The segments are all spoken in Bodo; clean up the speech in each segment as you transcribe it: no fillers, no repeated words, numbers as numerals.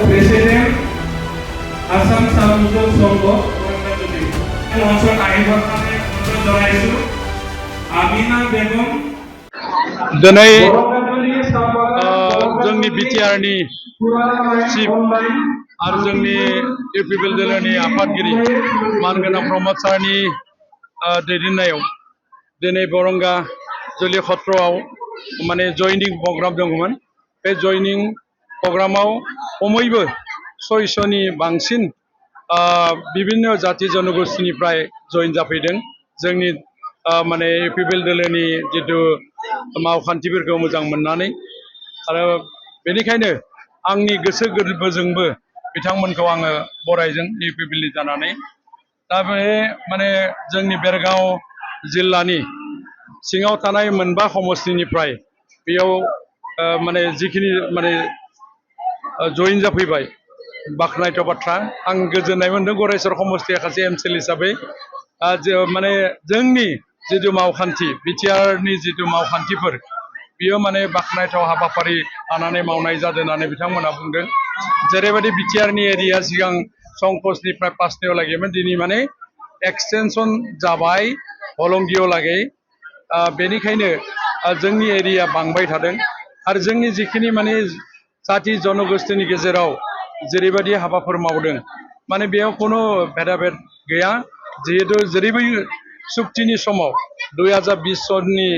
Presiden Asam Samudra Songgo langsung আহিবার কারণে অনুরোধ জানাইছো আমিনা বেগম दिनै जोंनि बिटिआरनि चिफ आरो जोंनि इउपिपिएल जिल्लानि आफादगिरि मानगोनां प्रमद सारनि दैदेननायाव दिनै बरंगा जुलि खत्रआव माने जयनिं प्रग्राम दंमोन। बे जयनिं प्रग्रामाव खमैबो 600नि बांसिन विभिन्न जाति जनगोष्ठीनिफ्राय जयन जाफैदों। जोंनि माने इउपिपिएल जिल्लानि जितु मावखान्थिफोरखौ मोजां मोननानै आरो बेनिखायनो आंनि गोसो गोरबोजोंबो बिथांमोनखौ आङो बरायदों इउपिपिएलनि जानानै। दा बे माने जोंनि बेरगाव जिल्लानि सिङाव थानाय मोनबा समष्टिनिफ्राय बेयाव माने जिखिनि माने जयन जाफैबाय बाख्नायथाव बाथ्रा। आं गोजोननाय मोनदों गरेस्वर समष्टिया सासे एमसिएल हिसाबै माने जोंनि जितु मावखान्थि बिटिआरनि जितु मावखान्थिफोर बियो माने बाख्नायथाव हाबाफारि लानानै मावनाय जादों होननानै बिथांमोना बुंदों। जेरैबायदि बिटिआरनि एरिया सिगां संकसनिफ्राय पासनियाव लागैमोन दिनै माने एक्सटेनसन जाबाय हलंगियाव लागै। बेनिखायनो जोंनि एरिया बांबाय थादों आरो जोंनि जिखिनि माने जाति जनगोष्ठीनि गेजेराव जेरैबायदि हाबाफोर मावदों माने बेयाव कोनो भेदाभेद गैया। जिहेतु जेरैबो सुक्तिनि समाव 2020 सननि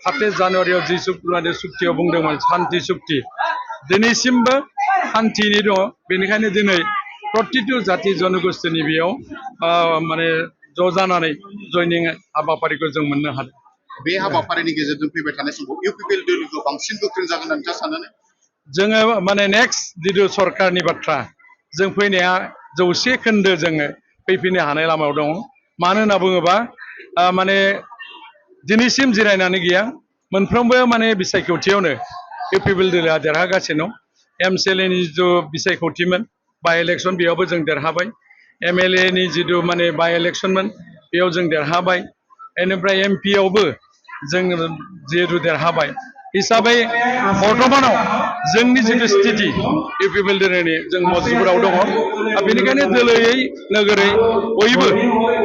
27 जानुवारियाव जि सुक्तियाव बुंदोंमोन शान्ति सुक्ति दिनैसिमबो शान्तिनि दङ। बेनिखायनो दिनै प्रतिटु जाति जनगोष्ठीनि बेयाव माने ज' जानानै जयनिं हाबाफारिखौ जों मोननो हादों। बे हाबाफारिनि गेजेरजों फैबाय थानाय समाव इउपिपिएल दोलोखौ बांसिन गोख्रों जागोन होनना नोंथाङा सानो? जोङो माने नेक्स्ट जितु सरकारनि बाथ्रा जों फैनाया 100 खोन्दो जोङो फैफिननो हानाय लामायाव दङ। मानो होनना बुङोबा माने दिनैसिम जिरायनानै गैया। मोनफ्रोमबो माने बिसायख'थियावनो इउपिपिएल दोलोआ देरहागासिनो दं। एमसिएलएनि जितु बिसायख'थिमोन बाय इलेक्सन बेयावबो जों देरहाबाय। एमएलएनि जितु माने बाय इलेक्सनमोन बेयाव जों देरहाबाय। बेनिफ्राय एमपियावबो जों जिहेतु देरहाबाय हिसाबै बर्तमानाव जोंनि जितु स्थिति इउपिपिएल दोलोनि जों मजबुराव दङ। बेनिखायनो दोलोयै नोगोरै बयबो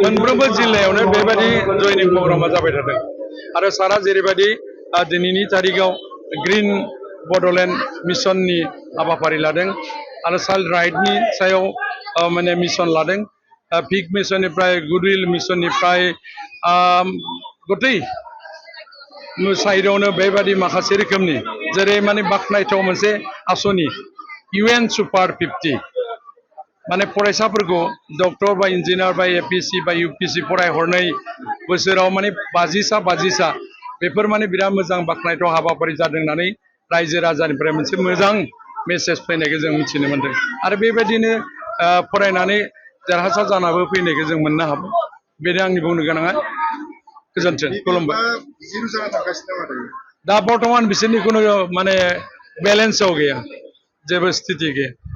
मोनफ्रोमबो जिल्लायावनो बेबायदि जयनिं प्रग्रामा जाबाय थादों आरो सारा जेरैबायदि दिनैनि तारिखाव ग्रिन बड'लेण्ड मिशननि हाबाफारि लादों आरो चाइल्ड राइटनि सायाव माने मिशन लादों। पिक मिशननिफ्राय गुडविल मिशननिफ्राय गथै साइडआवनो बेबायदि माखासे रोखोमनि जेरै माने बाख्नायथाव मोनसे आसनि UN सुपार 50 माने फरायसाफोरखौ डक्टर बा इन्जिनियार बा एपिएससि बा इउपिएससि फरायहरनाय बोसोराव माने 50सा बेफोर माने बिराद मोजां बाख्नायथाव हाबाफारि जादों होननानै रायजो राजानिफ्राय मोनसे मोजां मेसेज फैनायखौ जों मिथिनो मोन्दों आरो बेबायदिनो फरायनानै देरहासार जानाबो फैनायखौ जों मोननो हाबाय। बेनो आंनि बुंनो गोनाङा। गोजोन्थों खुलुमबाय। दा बर्तमान बिसोरनि खुनु माने बेलेन्सआव गैया, जेबो स्थिति गैया।